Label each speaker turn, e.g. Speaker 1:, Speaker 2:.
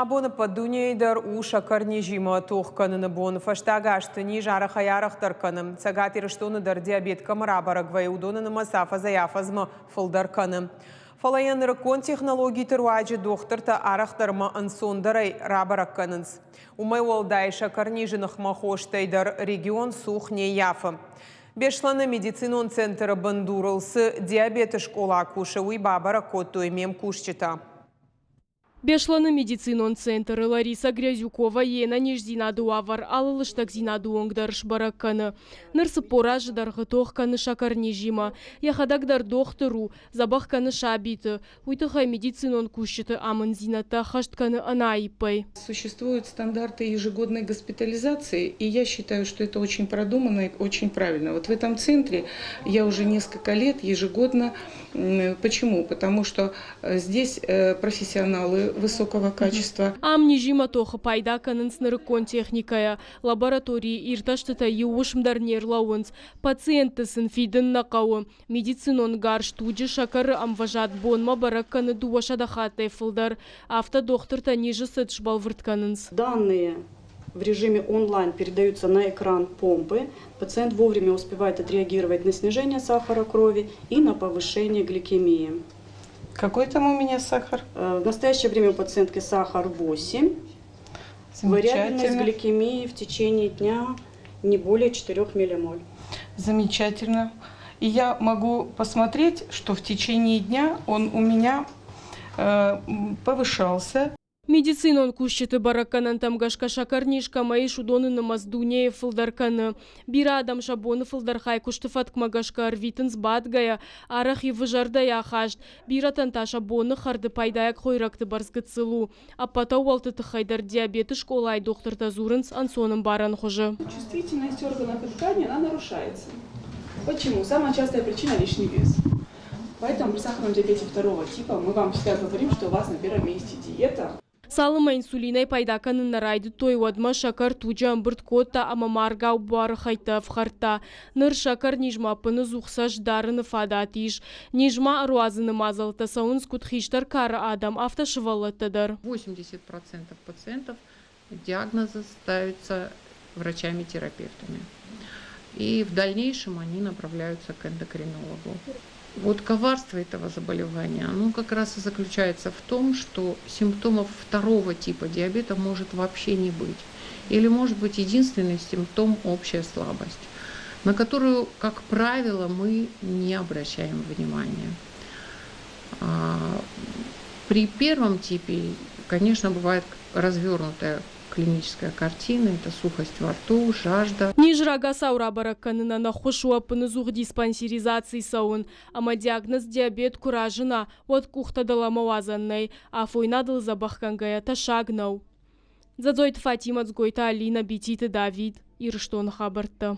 Speaker 1: Абон ӕппӕт дунейы дӕр у сӕкӕрнизимӕ тох кӕныны бон. Фӕстаг азты низ арӕхӕй-арӕхдӕр кӕны. Цӕгат Ирыстоны дӕр диабет кӕмӕ рабӕрӕг вӕййы, уыдоны нымӕц афӕдзӕй-афӕдзмӕ фылдӕр кӕны. Фӕлӕ йӕ нырыккон технологиты руаджы дохтыртӕ арӕхдӕр ӕмӕ ӕнцондӕрӕй рабӕрӕг кӕнынц. Уымӕй уӕлдай сӕкӕрнизы ныхмӕ хостӕй дӕр регион цух не ййафы. Беслӕны медицинон центры бындурыл цы диабеты скъола кусы, уый бабӕрӕг кодтой ме мкусджытӕ.
Speaker 2: Беслӕны медицинон центры Лариса Грязюкова йе нӕниздзинады уавӕр алы лыстӕгдзинады онг дӕр сбӕрӕг кӕны. Ныр 40 азы дӕргъы тох кӕны сӕкӕрнизимӕ. Йӕхӕдӕг дӕр дохтыр у, дзӕбӕх кӕны сабиты. Уый тыххӕй медицинон кусджыты амынддзинӕдтӕ ӕххӕст кӕны ӕнӕаиппӕй.
Speaker 3: Существуют стандарты ежегодной госпитализации, и я считаю, что это очень продуманно и очень правильно. Вот в этом центре я уже несколько лет ежегодно. Почему? Потому что здесь профессионалы высокого качества.
Speaker 2: Ам низимӕ тохы пайда кӕнынц нырыккон техникӕйӕ. Лабораторийы иртӕстытӕ иу уысм дӕр не рлӕууынц. Пациентты сын фидын нӕ хъӕуы. Медицинон гарз туджы сӕкӕры ӕмвӕзад бонмӕ бӕрӕг кӕны 200 хаттӕй фылдӕр. Афтӕ дохтыртӕ низы цыд сбӕлвырд кӕнынц.
Speaker 4: Данные в режиме онлайн передаются на экран помпы. Пациент вовремя успевает отреагировать на снижение сахара крови и на повышение гликемии.
Speaker 3: Какой там у меня сахар?
Speaker 4: В настоящее время у пациентки сахар 8. Вариабельность гликемии в течение дня не более 4 миллимоль.
Speaker 3: Замечательно. И я могу посмотреть, что в течение дня он у меня повышался.
Speaker 2: Медицинон кусджыты бӕрӕггӕнӕнтӕм гӕсгӕ сӕкӕрниз кӕмӕ ис, уыдоны нымӕц дунейы фылдӕр кӕны. Бирӕ адӕм сӕ боны фылдӕр хай куысты фӕткмӕ гӕсгӕ ӕрвитынц бадгӕйӕ, арӕх ивы зӕрдӕйы ахаст, бирӕтӕн та сӕ боны хӕрды пайдайаг хойрӕгты бӕрц гыццыл у. Ӕппӕт ӕууӕлты тыххӕй дӕр диабеты скъолайы дохтыртӕ дзурынц ӕнцонӕмбарӕн хуызы.
Speaker 5: Чувствительность органов и тканей, она нарушается. Почему? Самая частая причина – лишний вес. Поэтому при сахарном диабете второго типа мы вам всегда говорим, что у вас на первом месте диета.
Speaker 2: Цалынмӕ инсулинӕй пайда кӕнын нӕ райдыдтой, уӕдмӕ сӕкӕр туджы ӕмбырд кодта ӕмӕ маргау буары хӕйттӕ ӕфхӕрдта. Ныр сӕкӕрнизмӕ ӕппыныдзух цӕст дарыны фадат ис. Низ ма ӕруадзыны мадзӕлттӕ цӕуынц куыд хистӕр кары адӕм, афтӕ сывӕллӕттӕ дӕр.
Speaker 6: 80% пациентов диагнозы ставятся врачами-терапевтами. И в дальнейшем они направляются к эндокринологу. Вот коварство этого заболевания, оно как раз и заключается в том, что симптомов второго типа диабета может вообще не быть. Или может быть единственный симптом – общая слабость, на которую, как правило, мы не обращаем внимания. При первом типе, конечно, бывает развернутая клиническая картина, это сухость во рту, жажда.
Speaker 2: Низ рагацау рабӕрӕг кӕнынӕн ӕххуыс у ӕппыныдзух диспансеризаци цӕуын, ӕмӕ диагноз диабет куы разына, уӕд къухтӕ дӕлӕмӕ уадзӕн нӕй, афойнадыл дзӕбӕхгӕнгӕйӕ тӕссаг нӕу. Дзӕдзойты Фатимӕ, Дзгойты Алинӕ, Бититы Давид, Ирыстоны хабӕрттӕ.